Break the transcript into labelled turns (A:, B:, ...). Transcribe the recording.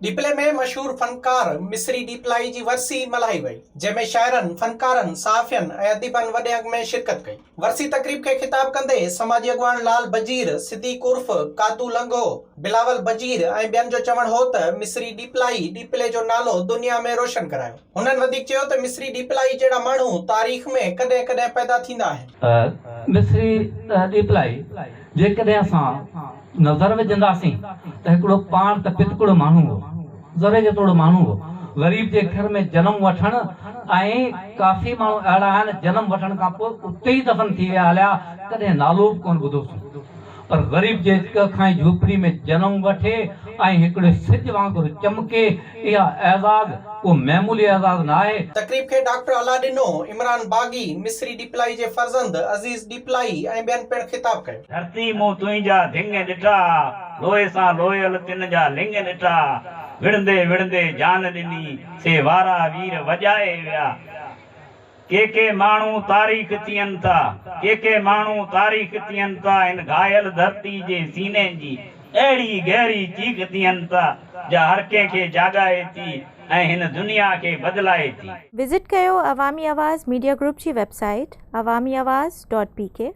A: ڏيپلي ۾ مشهور فنڪار مصري ڏيپلائي جي ورسي ملهائي وئي، جنهن ۾ شاعرن، فنڪارن، صحافين ۽ اديبن وڏي انگ ۾ شرڪت ڪئي. ورسي تقريب کي خطاب ڪندي سماجي اڳواڻ لال بجير، صديق عرف قادو لنگهو، بلاول بجير ۽ ٻين جو چوڻ هو ته مصري ڏيپلائي ڏيپلي جو نالو دنيا ۾ روشن ڪرايو. هنن وڌيڪ چيو ته مصري ڏيپلائي جهڙا ماڻهو تاريخ ۾ ڪڏهن ڪڏهن پيدا ٿيندا آهن.
B: مصري ڏيپلائي جيڪڏهن اسان نظر وجهنداسين ته هڪڙو پاڻ ته پتڪڙو ماڻهو هو، ذري جيتوڙو ماڻهو هو. غريب جي گهر ۾ جنم وٺڻ ۽ ڪافي ماڻهو اهڙا آهن جنم وٺڻ کان پوء اتي ئي دفن ٿي ويا هليا، ڪڏهن نالو به ڪونه ٻڌوسون. پر غريب جي ڪکائين جهوپڙي ۾ جنم وٺي ۽ هڪڙي سج وانگر چمڪي، اها اعزاز ڪو معمولي اعزاز نه آهي.
A: تقريب کي ڊاڪٽر الله ڏنو، عمران باغي، مصري ڏيپلائي جي فرزند عزيز ڏيپلائي ۽ ٻين پڻ خطاب ڪيو.
C: ڌرتي مون تنهنجا ڌڱ ڏٺا، لوئي سان لوئيل تن جا لڱ ڏٺا، وڙهندي وڙهندي جان ڏني، سي وارا وير وڄائي ويا. ڪي ڪي ماڻهو تاريخ ٿين ٿا، ڪي ڪي ماڻهو تاريخ ٿين ٿا، هن گهايل ڌرتي جي سيني جي اهڙي گهري چيخ ٿين ٿا، جا هر ڪنهن کي جاڳائي ٿي ۽ هن دنيا کي بدلائي ٿي.
D: وزٽ ڪيو عوامي آواز ميڊيا گروپ جي website Awami Awaz dot P K.